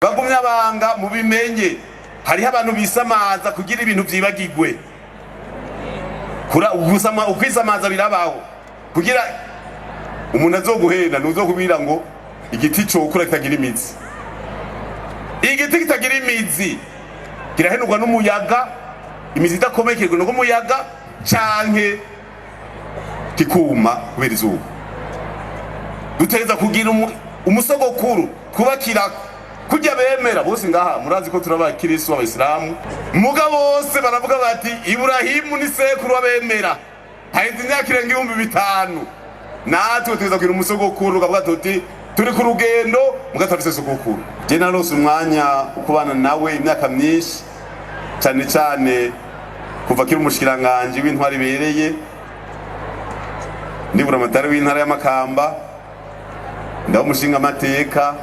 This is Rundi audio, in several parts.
Bagumye abanga mubimenye, hariho abantu bisamaza kugira ibintu vyibagigwe. Ukwisamaza birabaho kugira umuntu azoguhenda, ntuzokubwira ngo igiti cokura kitagira imizi. Igiti kitagira imizi kirahenurwa n'umuyaga, imizi idakomekerwa n'umuyaga, canke kikuma kubera izuba. Dutegereza kugira umusogokuru twubakira kurya bemera bose. Ngaha murazi ko turi abakirisu, abayisilamu, muga bose baravuga bati Iburahimu ni sekuru w'abemera, haheze imyaka irenga 5000. Natwe tuza kugira umusogokuru, tukavuga tuti turi ku rugendo, muga turafise sogokuru. Je narose umwanya wo kubana nawe imyaka myinshi, cane cane kuva akiri umushikiranganji w'intwari ibereye, ndibura amatari w'intara y'Amakamba, ndaba umushinga amateka,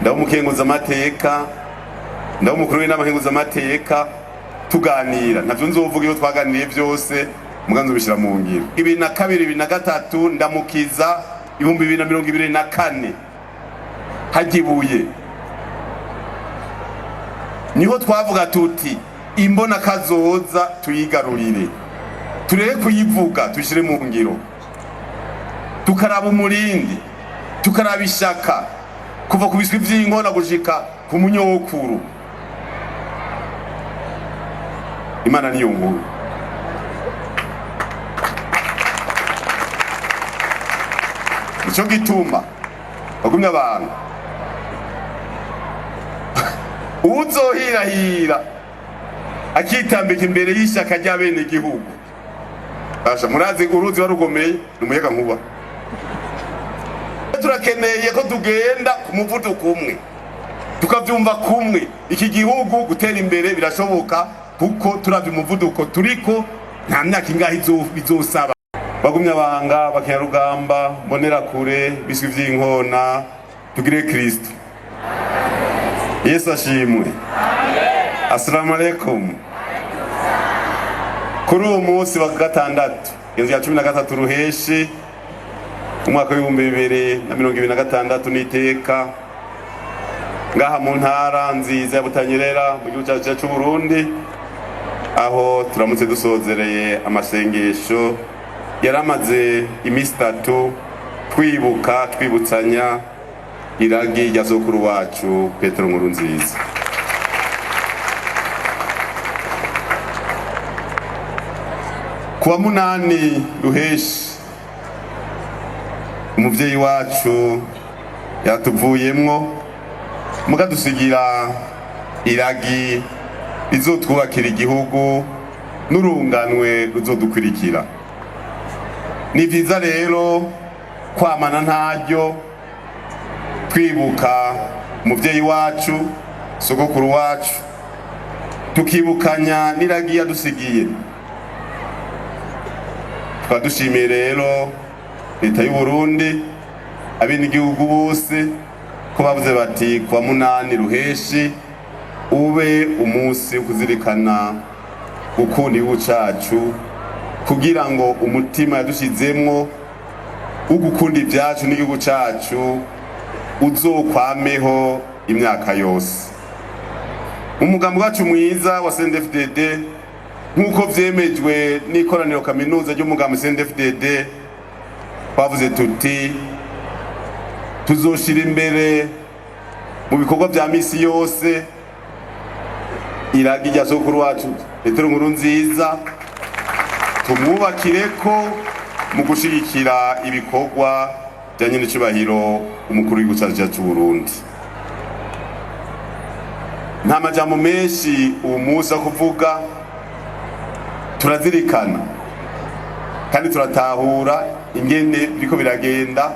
ndaba umukenguza amateka, ndaba umukuru w'inama nkenguza amateka. Tuganira, ntavyo nzovuga iyo twaganiriye vyose, muga nzobishira mu ngiro. 2002, 2003, ndamukiza 2024 hagibuye, niho twavuga tuti imbona kazoza tuyigarurire, tureke kuyivuga, tuyishire mu ngiro. Tukaraba umurindi, tukaraba ishaka kuva ku biswi vy'inkona gushika ku munyokuru. Imana niyo nkuru. Nico gituma bagumye abantu uzohirahira akitambika imbere y'ishyaka ry'abenegihugu. Basha, murazi uruzi warugomeye ni umuyaga nkuba. Turakeneye ko tugenda ku muvuduko umwe, tukavyumva kumwe. Iki gihugu gutera imbere birashoboka, kuko turavye umuvuduko turiko, nta myaka ingahe bizosaba. Bagumye abanga, bakenyarugamba, mbonerakure, biswi vy'inkona, tugire Kristo Yesu ashimwe. Assalamu alaikum. Kuri uwo munsi wa gatandatu, inzu ya 13 Ruheshi, umwaka w'2026, n'iteka ngaha mu ntara nziza ya Butanyerera, mu gihugu cyacu cy'u Burundi, aho turamutse dusozereye amasengesho yaramaze iminsi itatu, twibuka, twibutsanya iragi rya sokuru wacu Petero Nkurunziza. Kuwa 8 Ruheshi, umuvyeyi wacu yatuvuyemwo, mukadusigira iragi rizotwubakira igihugu n'urunganwe ruzodukurikira. Ni vyiza rero kwamana ntaryo twibuka umuvyeyi wacu, sogokuru wacu, tukibukanya n'iragi yadusigiye. Tukaba dushimiye rero leta y'u Burundi, abenegihugu bose, ko bavuze bati kuwa 8 Ruheshi ube umunsi wo kuzirikana gukunda igihugu cacu, kugira ngo umutima yadushizemwo wo gukunda ivyacu n'igihugu cacu uzokwameho imyaka yose. Umugambi wacu mwiza wa CNDD-FDD, nk'uko vyemejwe n'ikoraniro kaminuza ry'umugambi CNDD-FDD, twavuze tuti tuzoshira imbere mu bikorwa vya misi yose iragi rya sokuru wacu Petero Nkurunziza, tumwubakireko mu gushigikira ibikorwa vya nyen'icubahiro umukuru w'igihugu cacu c'u Burundi. Nta majambo menshi uwu munsi wo kuvuga. Turazirikana kandi turatahura ingene biriko biragenda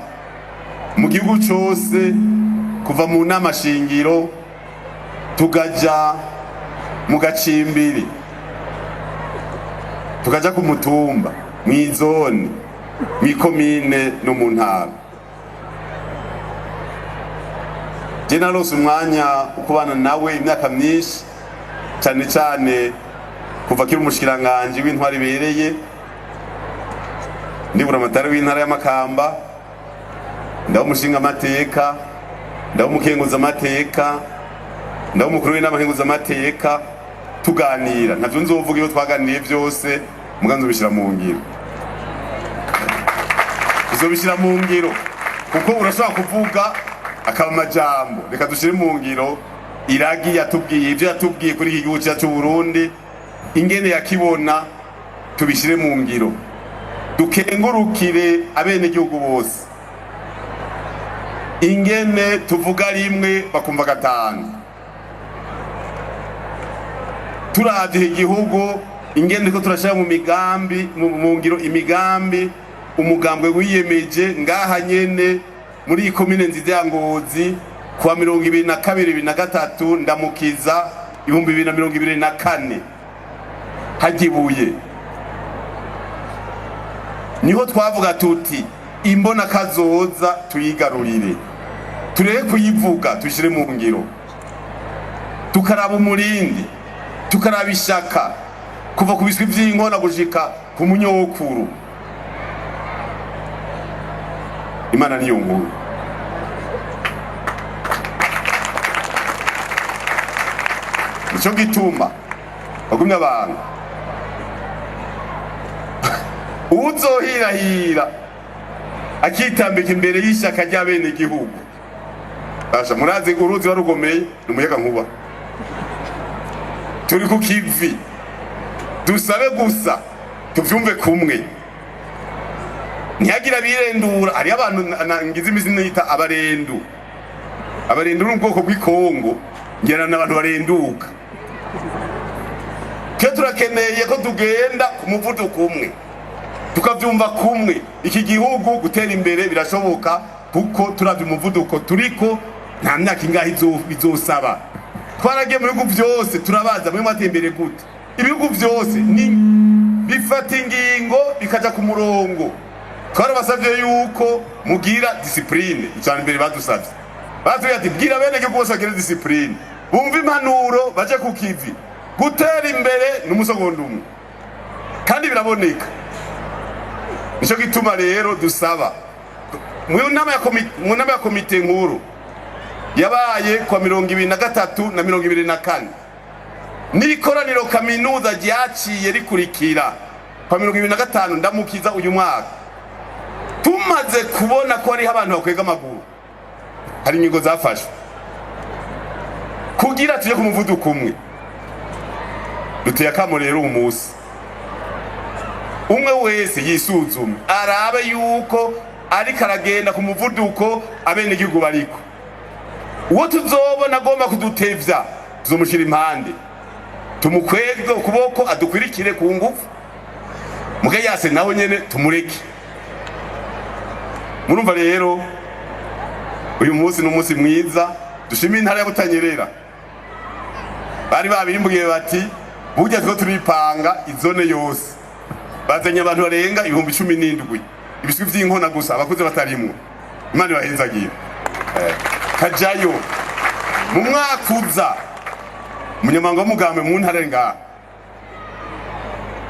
mu gihugu cose, kuva mu nama shingiro tukaja mu gacimbiri, tukaja ku mutumba, mw'izone, mw'ikomine no mu ntara. Je narose umwanya wo kubana nawe imyaka myinshi, cane cane kuva akiri umushikiranganji w'intwari ibereye, ndibura amatari w'intara y'Amakamba, ndaba umushinga amateka, ndaba umukenguza amateka. Ndabo umukuru w'inama nkenguzamateka tuganira, ntavyo nzovuga iyo twaganiriye byose, muga nzobishyira mu ngiro, uzobishyira mu ngiro, kuko urashobora kuvuga akaba amajambo. Reka dushyire mu ngiro iragi yatubwiye, ibyo yatubwiye kuri iki gihugu cyacu Burundi, ingene yakibona, tubishyire mu ngiro. Dukengurukire abenegihugu bose ingene tuvuga rimwe bakumva gatanu. Turavye igihugu ingene ko turashira mu migambi, mu ngiro imigambi umugambwe wiyemeje ngaha nyene muri iyi komine nziza ya Ngozi kuwa 22, 23 Ndamukiza 2024, hagibuye niho twavuga tuti: "Imbona kazoza tuyigarurire, tureke kuyivuga, tuyishyire mu ngiro." Tukaraba umurindi, tukaraba ishaka kuva ku biswi vy'inkona gushika ku munyokuru. Imana niyo nkuru. Nico gituma bagumye abantu uzohirahira akitambika imbere y'ishyaka ry'abenegihugu. Basha, murazi uruzi warugomeye ni umuyaga nkuba. Turi ku kivi, dusabe gusa tuvyumve kumwe, ntihagire abirendura. Hariyo abantu ngize imisi nita abarendu. Abarendu ni ubwoko bw'ikongo, ngira n'abantu barenduka. Twe turakeneye ko tugenda ku muvuduko umwe, tukavyumva kumwe. Iki gihugu gutera imbere birashoboka, kuko turavye umuvuduko turiko, nta myaka ingahe bizosaba. Twaragiye mu bihugu vyose, turabaza: "Mwe mwateye imbere gute?" Ibihugu vyose ni bifata ingingo bikaja ku murongo. Twarabasavye yuko mugira discipline. Icya mbere badusavye, batubwiye ati: "Bwira bene gihugu bose bagire discipline, bumve impanuro, baje ku kivi." Gutera imbere ni umusogonda umwe kandi biraboneka. Nico gituma rero dusaba mu nama ya komite nkuru yabaye kwa 23 na 24, n'ikoraniro kaminuza ryaciye rikurikira kwa 25 Ndamukiza uyu mwaka, tumaze kubona ko hariho abantu bakwega amaguru, hari ingingo zafashwe kugira tuje ku muvuduko umwe. Duteye akamo rero uyu munsi, umwe wese yisuzume, arabe yuko ariko aragenda ku muvuduko abenegihugu bariko. Uwo tuzobona agomba kudutevya, tuzomushyira impande, tumukwege ukuboko adukwirikire ku ngufu. Muge yase nawe nyene tumureke. Murumva rero uyu munsi ni umunsi mwiza. Dushimiye intara ya Butanyerera, bari babimbwiye bati: "Burya turiko turipanga izone yose." Bazanye abantu barenga 17,000, ibiswi vy'inkona gusa, abakuze batarimwo. Imana ibahenzagira. Kajayo mu mwaka uza, umunyamabanga w'umugambi mu ntara ngaha,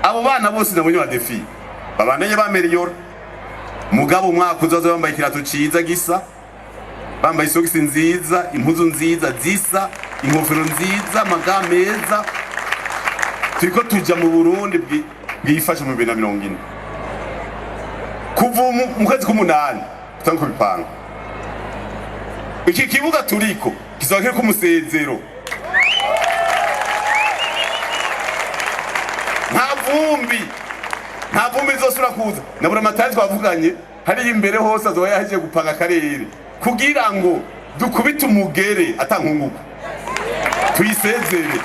abo bana bose nabonye ba défi babandanye bameriyora. Mugabo umwaka uza bazoba bambaye ikirato ciza gisa, bambaye isogisi nziza, impuzu nziza zisa, inkofero nziza, amaga meza. Turiko tuja mu Burundi bwifashe mu 2040. Kuva mu kwezi k'umunani tutanga kubipanga. Iki kibuga turiko kizoba kiriko umusezero, nta vumbi, nta vumbi rizosubira kuza. Nabura amatari twavuganye hariya imbere hose, azoba yahejeje gupanga akarere kugira ngo dukubite umugere ata nkungugu, tuyisezere.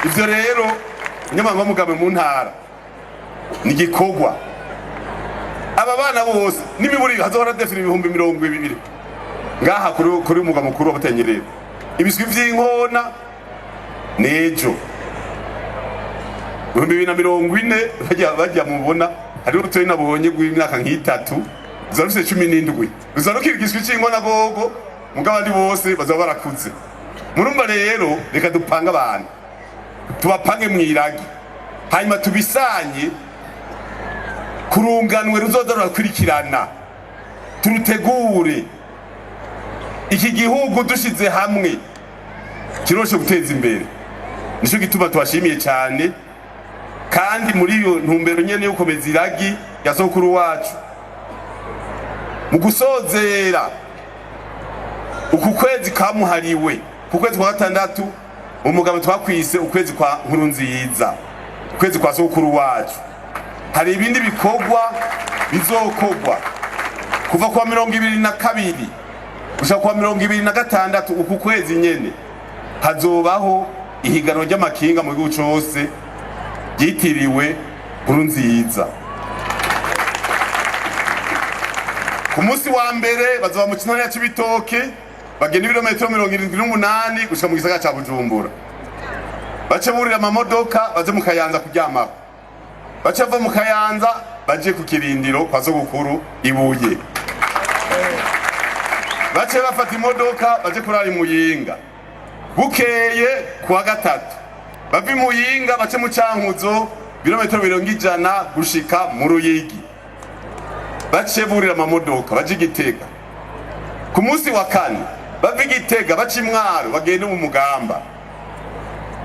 Ivyo rero, nyamanga w'umugambi mu ntara, ni igikorwa. Aba bana bose n'imiburi hazohora defira 20,000 ngaha kuri umugwa mukuru wa Butanyerera. Ibiswi vy'inkona nejo 2040 bajya mubona hariho urutoyi nabonye rw'imyaka nk'itatu, ruza rufise 17, ruza rukiri igiswi c'inkona gogo. Mugabo abandi bose bazaba barakuze. Murumva rero, reka dupange abantu, tubapange mw'iragi, hanyuma tubisanye kurunganwe ruzoza rurakurikirana, turutegure. Iki gihugu dushize hamwe kiroshe guteza imbere. Nico gituma tubashimiye cyane. Kandi muri iyo ntumbero nyene yo gukomeza iragi ya sokuru wacu, mu gusozera uku kwezi kamuhariwe, ku kwezi kwa gatandatu, mu mugabo twakwise ukwezi kwa Nkuru Nziza, ukwezi kwa sokuru wacu, hari ibindi bikorwa bizokorwa kuva kuwa 22 gushika kuwa 26 uku kwezi nyene. Hazobaho ihiganwa ry'amakinga mu gihugu cose ryitiriwe Nkuru Nziza. Ku munsi wa mbere bazoba mu Kintara ya Cibitoke, bagenda ibirometero 78 gushika mu gisagara ca Bujumbura, bace burira amamodoka baze mu Kayanza kuryamaho, bace bava mu Kayanza baje ku kirindiro kwa sogokuru Ibuye, bace bafata imodoka baje kurara i Muyinga. Bukeye kuwa gatatu bava i Muyinga bace mu Cankuzo, ibirometero 100 gushika mu Ruyigi, bace burira amamodoka baje Igitega. Ku munsi wa kane bava Igitega baca Imwaro bagende mu Mugamba.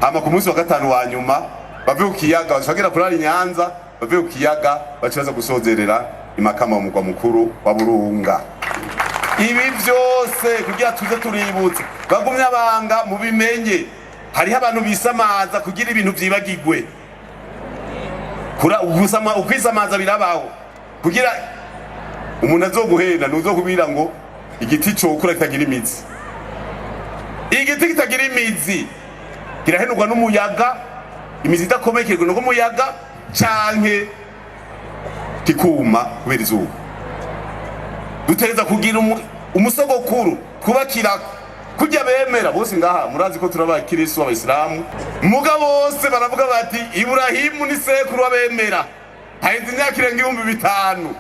Hama ku munsi wa gatanu wa nyuma bave ku kiyaga bashobora kurara i Nyanza, bave ku kiyaga bace baza gusozerera Imakamba mu mugwa mukuru wa Burunga. Ibi byose kugira tuze tuributse bagumye abanga mubimenye. Hariho abantu bisamaza kugira ibintu vyibagigwe. Ukwisamaza birabaho kugira umuntu azoguhenda ntuzokubwira ngo igiti cokura kitagira imizi. Igiti kitagira imizi kirahenurwa n'umuyaga, imizi idakomekerwa n'umuyaga, canke kikuma kubera izuba. Dutegereza kugira umusogokuru twubakirako kurya bemera bose. Ngaha murazi ko turi abakirisu, abayisilamu, muga bose baravuga bati Iburahimu ni sekuru w'abemera, haheze imyaka irenga 5000.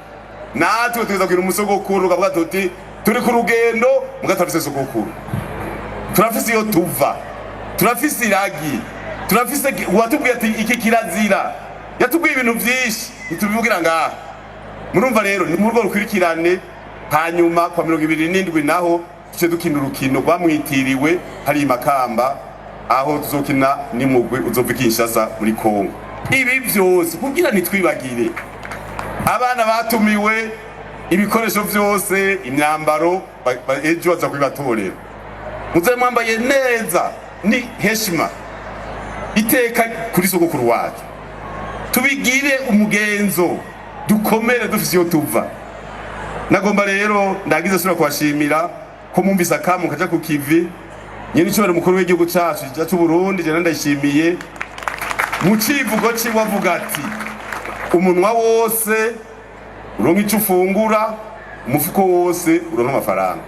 Natwe tutegereza kugira umusogokuru, tukavuga tuti turi ku rugendo, muga turafise sogokuru, turafise iyo tuva, turafise iragi, turafise uwatubwiye ati iki kirazira. Yatubwiye ibintu vyinshi ntitubivugira ngaha. Murumva rero ni muri urwo rukurikirane. Hanyuma kwa 27 naho tuce dukina urukino rwamwitiriwe hari Imakamba, aho tuzokina n'imugwi uzova i Kinshasa muri Kongo. Ibi vyose kugira ntitwibagire. Abana batumiwe, ibikoresho vyose, imyambaro, ejo baza kubibatorera, muze mwambaye neza. Ni heshima, iteka kuri sogokuru wacu. Tubigire umugenzo, dukomere dufise iyo tuva. Nagomba rero ndagize sura kubashimira ko mwumvise akamu kaja ku kivi. Nyene icubahiro umukuru w'igihugu cacu c'u Burundi, jewe ndayishimiye, mu civugo ciwe avuga ati umunwa wose uronka ico ufungura, umufuko wose uronka amafaranga.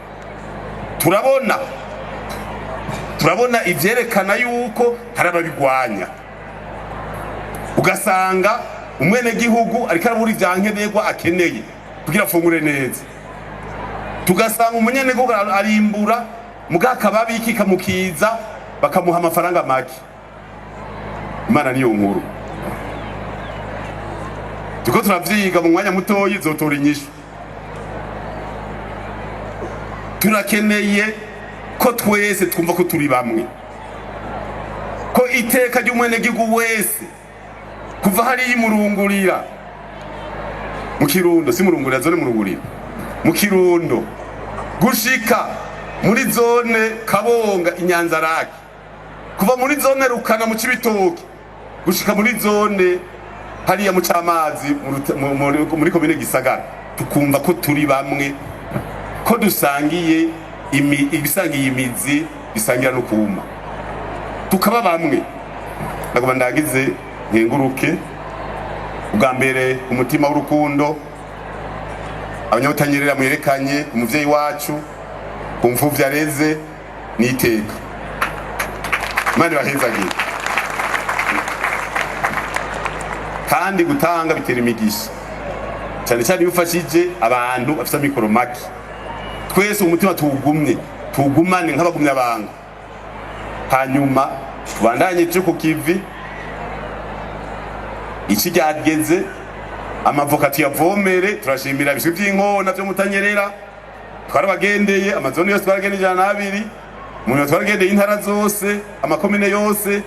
Turabona ivyerekana yuko hari ababigwanya, ugasanga umwenegihugu ariko arabura ivyankenerwa akeneye kugira afungure neza, tugasanga umunyagihugu arimbura muga akababiki kamukiza bakamuha amafaranga make. Imana niyo nkuru. Turiko turavyiga, mu mwanya mutoyi zotora inyishu. Turakeneye ko twese twumva ko turi bamwe, ko iteka ry'umwenegihugu wese kuva hariya imurungurira mu Kirundo, si Murungurira, zone Murungurira mu Kirundo, gushika muri zone Kabonga Inyanzarake, kuva muri zone Rukana mu Cibitoke gushika muri zone hariya mu Camazi muri komine Gisagara, tukumva ko turi bamwe, ko dusangiye ibisangiye imizi, bisangira no kuma, tukaba bamwe. Nagomba ndagize nkenguruke ubwa mbere umutima w'urukundo abanyabutanyerera mwerekanye umuvyeyi wacu ku mfuvyi areze n'iteka. Imana ibahezagire. Kandi gutanga bitera imigisha, cyane cyane iyo ufashije abantu bafite amikoro make. Twese umutima tuwugumye, tuwugumane nk'abagumya abanga, hanyuma tubandanye tuje ku kivi. Iki ryageze, amavoka tuyavomere. Turashimira ibiswi by'inkona byo mutanyerera. Twarabagendeye amazone yose, twaragendeye 102 umuntu, twaragendeye intara zose, amakomine yose.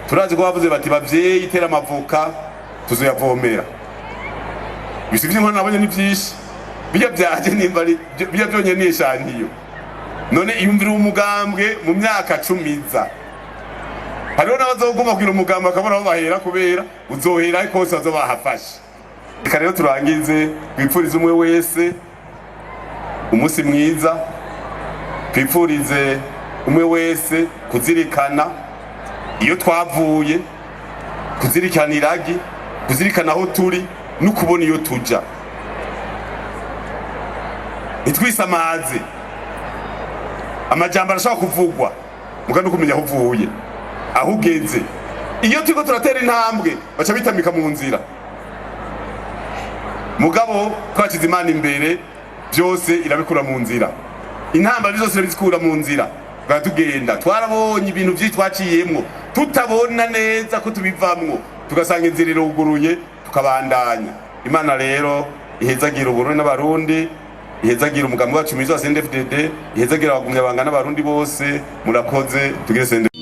Turazi ko bavuze bati: "Bavyeyi, tera amavoka, tuzoyavomera." Ibisi vy'inkono nabonye ni vyinshi, bijya vyaje nimba ari bijya vyonyene ni échantillon. None iyumvira umugambwe mu myaka 10 iza. Hariho n'abazogomba kugira umugambi bakabura aho bahera, kubera uzohera ariko hose bazoba bahafashe. Reka rero turangize twipfurize umwe wese umunsi mwiza, twipfurize umwe wese kuzirikana iyo twavuye, kuzirikana iragi, kuzirikana aho turi no kubona iyo tuja. Ntitwisamaze, amajambo arashobora kuvugwa, muga no kumenya aho uvuye, aho ugeze. Iyo turiko turatera intambwe baca bitamika mu nzira, mugabo twashize Imana imbere, byose irabikura mu nzira, intambara zose irabikura mu nzira. Tukaba tugenda, twarabonye ibintu vyinshi twaciyemwo tutabona neza ko tubivamwo, tugasanga inzira iruguruye, tukabandanya. Imana rero ihezagira Uburundi n'Abarundi, ihezagira umugambi wacu mwiza wa CNDD-FDD, ihezagira abagumyabanga n'Abarundi bose. Murakoze, tugire CNDD.